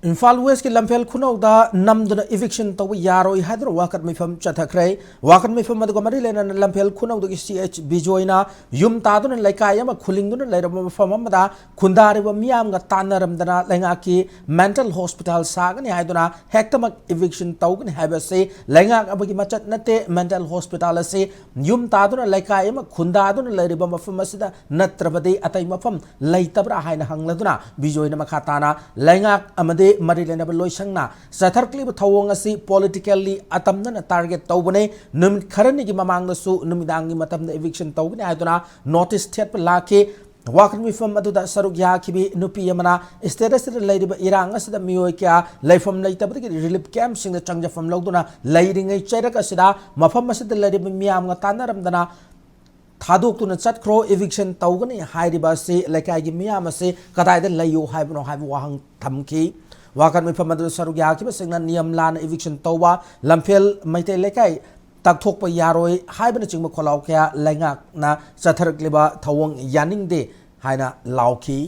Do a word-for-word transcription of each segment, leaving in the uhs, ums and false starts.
ꯏꯝꯐꯥꯜ ꯋꯦꯁꯀꯤ ꯂꯝꯐꯦꯜ ꯈꯨꯅꯧꯗ ꯅꯝꯗꯨꯅ eviction ꯇꯧꯕ ꯌꯥꯔꯣꯏ ꯍꯥꯏꯗꯨꯅ ꯋꯥꯀꯠ ꯃꯤꯐꯝ ꯆꯠꯊꯈ꯭ꯔꯦ꯫ ꯋꯥꯀꯠ ꯃꯤꯐꯝ ꯑꯗꯨꯒ ꯃꯔꯤ ꯂꯩꯅꯅ ꯂꯝꯐꯦꯜ ꯈꯨꯅꯧꯗꯒꯤ ꯁꯤ ꯑꯩꯆ ꯕꯤꯖꯣꯏꯅ ꯌꯨꯝ ꯇꯥꯗꯨꯅ ꯂꯩꯀꯥꯏ ꯑꯃ ꯈꯨꯂꯤꯡꯗꯨꯅ ꯂꯩꯔꯕ ꯃꯐꯝ ꯑꯃꯗ ꯈꯨꯟꯗꯥꯔꯤꯕ ꯃꯤꯌꯥꯝꯒ ꯇꯥꯟꯅꯔꯝꯗꯅ ꯂꯩꯉꯥꯛꯀꯤ mental hospital ꯁꯥꯒꯅꯤ ꯍꯥꯏꯗꯨꯅ ꯍꯦꯛꯇꯃꯛ eviction ꯇꯧꯒꯅꯤ ꯍꯥꯏꯕꯁꯤ ꯂꯩꯉꯥꯛ ꯑꯃꯒꯤ ꯃꯆꯠ ꯅꯠꯇꯦ꯫ Mental hospital ꯑꯁꯤ ꯌꯨꯝ ꯇꯥꯗꯨꯅ ꯂꯩꯀꯥꯏ ꯑꯃ ꯈꯨꯟꯗꯥꯗꯨꯅ ꯂꯩꯔꯤꯕ ꯃꯐꯝ ꯑꯁꯤꯗ ꯅꯠꯇ꯭ꯔꯕꯗꯤ ꯑꯇꯩ ꯃꯐꯝ ꯂꯩꯇꯕ꯭ꯔꯥ ꯍꯥꯏꯅ ꯍꯪꯂꯗꯨꯅ ꯕꯤꯖꯣꯏꯅ ꯃꯈꯥ ꯇꯥꯅ ꯂꯩꯉꯥꯛ ꯑꯃꯗꯤ ꯃꯔꯤ ꯂꯩꯅꯕ ꯂꯣꯏꯁꯪꯅ ꯆꯠꯊꯔꯛꯂꯤꯕ ꯊꯧꯑꯣꯡ ꯑꯁꯤ politically ꯑꯇꯝꯅꯅ target ꯇꯧꯕꯅꯤ꯫ ꯅꯨꯃꯤꯠ ꯈꯔꯅꯤꯒꯤ ꯃꯃꯥꯡꯗꯁꯨ ꯅꯨꯃꯤꯗꯥꯡꯒꯤ ꯃꯇꯝꯗ eviction ꯇꯧꯒꯅꯤ ꯍꯥꯏꯗꯨꯅ notice ꯊꯦꯠꯄ ꯂꯥꯛꯈꯤ꯫ ꯋꯥꯀꯠ ꯃꯤꯐꯝ ꯑꯗꯨꯗ ꯁꯔꯨꯛ ꯌꯥꯈꯤꯕꯤ ꯅꯨꯄꯤ ꯑꯃꯅ state ꯑꯁꯤꯗ ꯂꯩꯔꯤꯕ ꯏꯔꯥꯡ ꯑꯁꯤꯗ ꯃꯤꯑꯣꯏ ꯀꯌꯥ ꯂꯩꯐꯝ ꯂꯩꯇꯕꯗꯒꯤ relief camp ꯁꯤꯡꯗ ꯆꯪꯖꯐꯝ ꯂꯧꯗꯨꯅ ꯂꯩꯔꯤꯉꯩ ꯆꯩꯔꯛ ꯑꯁꯤꯗ ꯃꯐꯝ ꯑꯁꯤꯗ ꯂꯩꯔꯤꯕ ꯃꯤꯌꯥꯝꯒ ꯇꯥꯟꯅꯔꯝꯗꯅ ꯊꯥꯗꯣꯛꯇꯨꯅ ꯆꯠꯈ꯭ꯔꯣ, eviction ꯇꯧꯒꯅꯤ ꯍꯥꯏꯔꯤꯕ ꯑꯁꯤ ꯂꯩꯀꯥꯏꯒꯤ ꯃꯤꯌꯥꯝ ꯑꯁꯤ ꯀꯗꯥꯏꯗ ꯂꯩꯌꯨ ꯍꯥꯏꯕꯅꯣ ꯍꯥꯏꯕ ꯋꯥꯍꯪ ꯊꯝꯈꯤ꯫ ꯋꯥꯀꯠ ꯃꯤꯐꯝ ꯑꯗꯨꯗ ꯁꯔꯨꯛ ꯌꯥꯈꯤꯕꯁꯤꯡꯅ ꯅꯤꯌꯝ ꯂꯥꯟꯅ eviction ꯇꯧꯕ, ꯂꯝꯐꯦꯜ ꯃꯩꯇꯩ ꯂꯩꯀꯥꯏ ꯇꯥꯛꯊꯣꯛꯄ ꯌꯥꯔꯣꯏ ꯍꯥꯏꯕꯅꯆꯤꯡꯕ ꯈꯣꯜꯂꯥꯎ ꯀꯌꯥ ꯂꯩꯉꯥꯛꯅ ꯆꯠꯊꯔꯛꯂꯤꯕ ꯊꯧꯑꯣꯡ ꯌꯥꯅꯤꯡꯗꯦ ꯍꯥꯏꯅ ꯂꯥꯎꯈꯤ꯫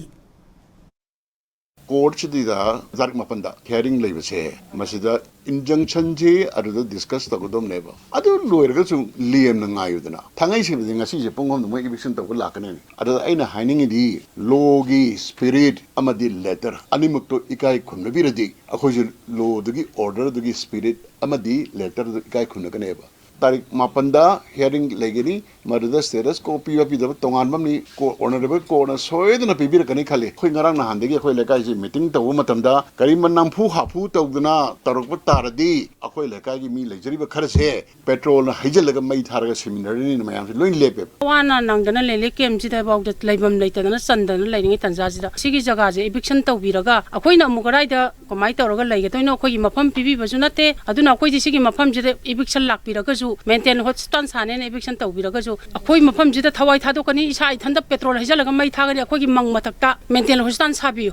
Court ꯁꯤꯗ ꯇꯥꯔꯤꯛ ꯃꯥꯄꯟꯗ hearing ꯂꯩꯕꯁꯦ, ꯃꯁꯤꯗ injunction ꯁꯤ ꯑꯗꯨꯗ discuss ꯇꯧꯒꯗꯕꯅꯦꯕ꯫ ꯑꯗꯨ ꯂꯣꯏꯔꯒꯁꯨ ꯂꯦꯝꯅ ꯉꯥꯏꯌꯨꯗꯅ꯫ ꯊꯥꯡꯉꯩ ꯁꯦꯡꯅꯗꯤ ꯉꯁꯤꯁꯦ ꯄꯨꯡ ꯑꯍꯨꯝꯗ ꯃꯣꯏ eviction ꯇꯧꯕ ꯂꯥꯛꯀꯅꯦꯕ꯫ ꯑꯗꯨꯗ ꯑꯩꯅ ꯍꯥꯏꯅꯤꯡꯉꯤꯗꯤ, law ꯒꯤ spirit ꯑꯃꯗꯤ letter ꯑꯅꯤꯃꯛꯇꯣ ꯏꯀꯥꯏ ꯈꯨꯝꯅꯕꯤꯔꯗꯤ ꯑꯩꯈꯣꯏꯁꯨ law ꯗꯨꯒꯤ order ꯗꯨꯒꯤ spirit ꯑꯃꯗꯤ letter ꯗꯨ ꯏꯀꯥꯏ ꯈꯨꯝꯅꯒꯅꯦꯕ꯫ ꯇꯥꯔꯤꯛ ꯃꯥꯄꯟꯗ hearing ꯂꯩꯒꯅꯤ꯫ ꯃꯗꯨꯗ status quo ꯄꯤꯕ ꯄꯤꯗꯕ ꯇꯣꯉꯥꯟꯕ ꯑꯃꯅꯤ꯫ Honourable court ꯅ ꯁꯣꯏꯗꯅ ꯄꯤꯕꯤꯔꯛꯀꯅꯤ ꯈꯜꯂꯤ꯫ ꯑꯩꯈꯣꯏ ꯉꯔꯥꯡ ꯅꯍꯥꯟꯗꯒꯤ ꯑꯩꯈꯣꯏ ꯂꯩꯀꯥꯏꯁꯤ meeting ꯇꯧꯕ ꯃꯇꯝꯗ ꯀꯔꯤꯒꯨꯝꯕ ꯅꯝꯐꯨ ꯍꯥꯐꯨ ꯇꯧꯗꯅ ꯇꯧꯔꯛꯄ ꯇꯥꯔꯗꯤ ꯑꯩꯈꯣꯏ ꯂꯩꯀꯥꯏꯒꯤ ꯃꯤ ꯂꯩꯖꯔꯤꯕ ꯈꯔꯁꯦ petrol ꯅ ꯍꯩꯖꯤꯜꯂꯒ ꯃꯩ ꯊꯥꯔꯒ ꯁꯤꯃꯤꯟꯅꯔꯅꯤꯅ ꯃꯌꯥꯝꯁꯦ ꯂꯣꯏ ꯂꯦꯞꯄꯦꯕ꯫ ꯋꯥꯅ ꯅꯪꯗꯅ ꯂꯩꯔꯦ꯫ Camp ꯁꯤꯗꯐꯥꯎꯗ ꯂꯩꯐꯝ ꯂꯩꯇꯗꯅ ꯆꯟꯗꯅ ꯂꯩꯔꯤꯉꯩ ꯇꯥꯟꯖꯥꯁꯤꯗ ꯁꯤꯒꯤ ꯖꯒꯥꯁꯦ eviction ꯇꯧꯕꯤꯔꯒ ꯑꯩꯈꯣꯏꯅ ꯑꯃꯨꯛ ꯀꯗꯥꯏꯗ ꯀꯃꯥꯏꯅ ꯇꯧꯔꯒ ꯂꯩꯒꯗꯣꯏꯅꯣ? ꯑꯩꯈꯣꯏꯒꯤ ꯃꯐꯝ ꯄꯤꯕꯤꯕꯁꯨ ꯅꯠꯇꯦ꯫ ꯑꯗꯨꯅ ꯑꯩꯈꯣꯏꯗꯤ ꯁꯤꯒꯤ ꯃꯐꯝꯁꯤꯗ eviction ꯂꯥꯛꯄꯤꯔꯒꯁꯨ, mental hospital ꯁꯥꯅꯦꯅ eviction ꯇꯧꯕꯤꯔꯒꯁꯨ, ꯑꯩꯈꯣꯏ ꯃꯐꯝꯁꯤꯗ ꯊꯋꯥꯏ ꯊꯥꯗꯣꯛꯀꯅꯤ, ꯏꯁꯥ ꯏꯊꯟꯇ petrol ꯍꯩꯖꯤꯜꯂꯒ ꯃꯩ ꯊꯥꯒꯅꯤ, ꯑꯩꯈꯣꯏꯒꯤ ꯃꯪ ꯃꯊꯛꯇ mental hospital ꯁꯥꯕꯤꯌꯨ꯫